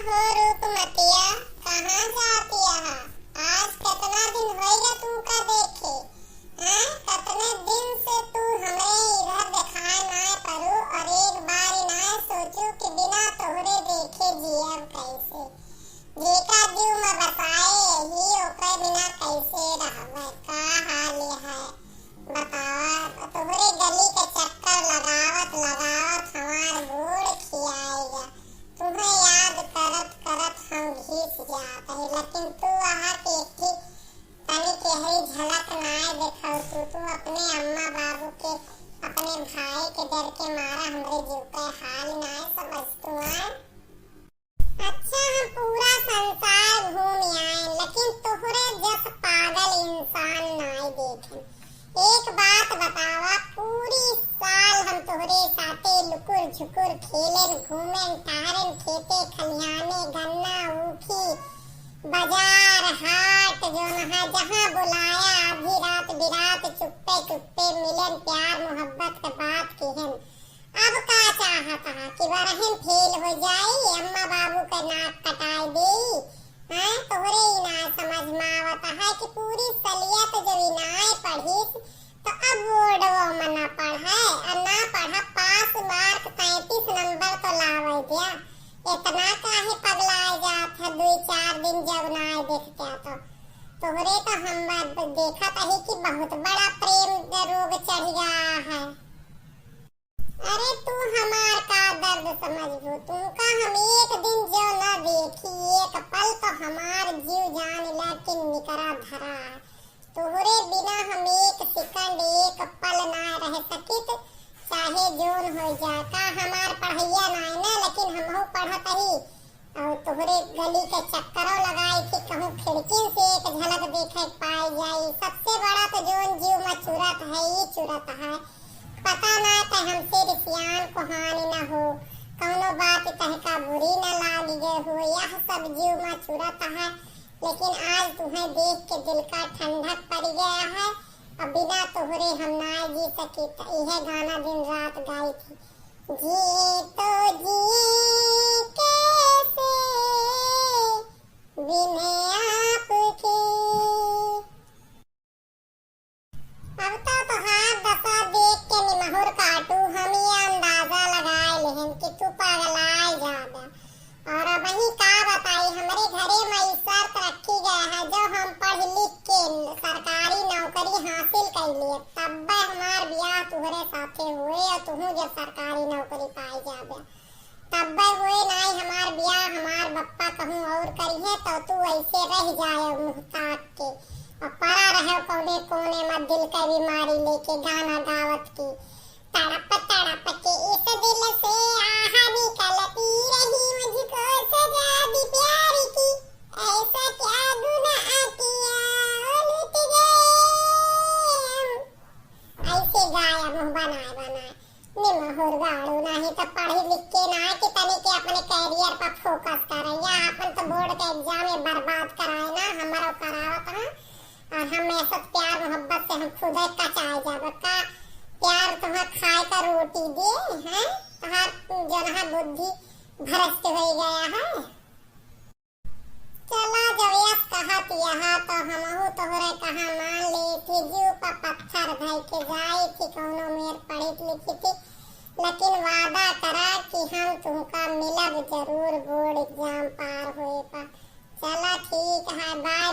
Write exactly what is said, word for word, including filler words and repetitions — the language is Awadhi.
हो रूपमतिया, कहाँ जातिया हा? आज कितना दिन होइगा तुमका देखे। हैं? कितने दिन से तू हमरे इधर देखाए नाय पड़ू और एक बार ही नाय सोचू कि बिना तोहरे देखे जियब कैसे। जेका जीव में बसाए ही ओकरे बिना कैसे रहबे? का हाल है? बतावा, तोहरे गली के चक्कर लगावत लगावत हमार गोड़ खियाइगा। तुम्हें याद करत करत हम घिस जात है, लेकिन तू वहाँ के एक ठे तनी के हरी झलक नाय देखल तू। तू अपने अम्मा बाबू के, अपने भाई के डर के मारा हमरे जीव के हाल नाय समझ तू, आय? अच्छा, हम पूरा संसार घूम आए, लेकिन तोहरे जस पागल इंसान नाय देखेन। एक बात बतावा, पूरी साल हम तोहरे साथे लुकुर झुकुर खेलेन, घूमेन, टहरेन, खेते खलिहाने, गन्ना, ऊखी, बाजार, हाट, जौन है, जहाँ बुलाया, आधी रात बिरात चुप्पे चुप्पे मिलेन, प्यार मोहब्बत के बात किहेन। अब का चाहत हा कि बरहन फेल हो जाई, अम्मा बाबू के नाक कटाई देई? हैं, तोहरे ही ना समझ में आवत है कि पूरी सलिया तो जब इनाय पढ़िस, तो अब बोर्डवो में ना पढ़े, और ना पढ़ा, पास मार्क तैंतीस नंबर तो लावे दिया। इतना काहे पगलाए जात है, दुई चार दिन जब नाय देखते तो। तोहरे तो हम बात देखत ही कि बहुत बड़ा प्रेम रोग चढ़ गया है। अरे तू हमार का दर्द समझबू? तुमका हम एक दिन जो न देखी, एक पल तो हमार जीव जान लेकिन निकरा धरा है। तोहरे बिना हम एक सेकंड, एक पल ना रह सकित, चाहे जोन हो जाए। का हमार पढ़ैया नाय ना, लेकिन हमहू पढ़त ही। और तोहरे गली के चक्करों लगाई थी, कहूँ खिड़किन से एक झलक देखे पाए जाई। सबसे बड़ा तो जोन जीव में चुरत है, ई चुरत है। पता ना कि हमसे रिसियान को हानि न हो, कौनो बात तहका बुरी न लाग गए हो, यह सब जीव में चुरत है। लेकिन आज तुम्हें देख के दिल का ठंडक पड़ गया है। अब बिना तोहरे हम ना जी सकी, तो यह गाना दिन रात गाई थी। जिए तो जिए कैसे बिन आपके। अब तो तोहार दशा देख के निमहुर काटू, हम ये अंदाजा लगाए लेहन कि तू पगलाए जाबे। और अब वही का बताई, हमरे घरे में ई शर्त रखी गया है, जो हम पढ़ लिख के सरकारी नौकरी हासिल कर लिए, तब्बे हमार ब्याह तुहरे साथे हुए और तुहू जब सरकारी नौकरी पाए जाबे। तब्बे हुए नाई हमार बियाह, हमार बप्पा कहूँ और करिहे तो तू ऐसे रह जाए मुँह ताक के। और पड़ा रहे कौने कोने में दिल का बीमारी लेके गाना गावत की। तड़प तड़प के इस दिल से आह निकलती रही, मुझको सजा दी प्यार की, ऐसा क्या गुनाह किया, लुट गए हम। ऐसे गाया मुँह बनाए बनाए। निमहुर गाड़ू, नाही तो पढ़ी लिख के ना कि तनी के अपने career पर focus करे, या अपन तो board के exam ये बर्बाद कराए ना, हमरो करावत है। और हम ऐसे प्यार मोहब्बत से हम खुदे कचाए जाबे का? प्यार तुम्हें खाए का रोटी दे हैं, तुम्हार जो ना बुद्धि भ्रष्ट हो गया है। चला, जब यस कहत यहा, तो हमहू तोहरे कहा मान लेई थी, जीव पर पत्थर धई के जाई थी, कौनो मेर पढ़ी लिखी थी, लेकिन वादा करा कि हम तुमका मिलब जरूर board exam पार होए पर। चला, ठीक है, bye।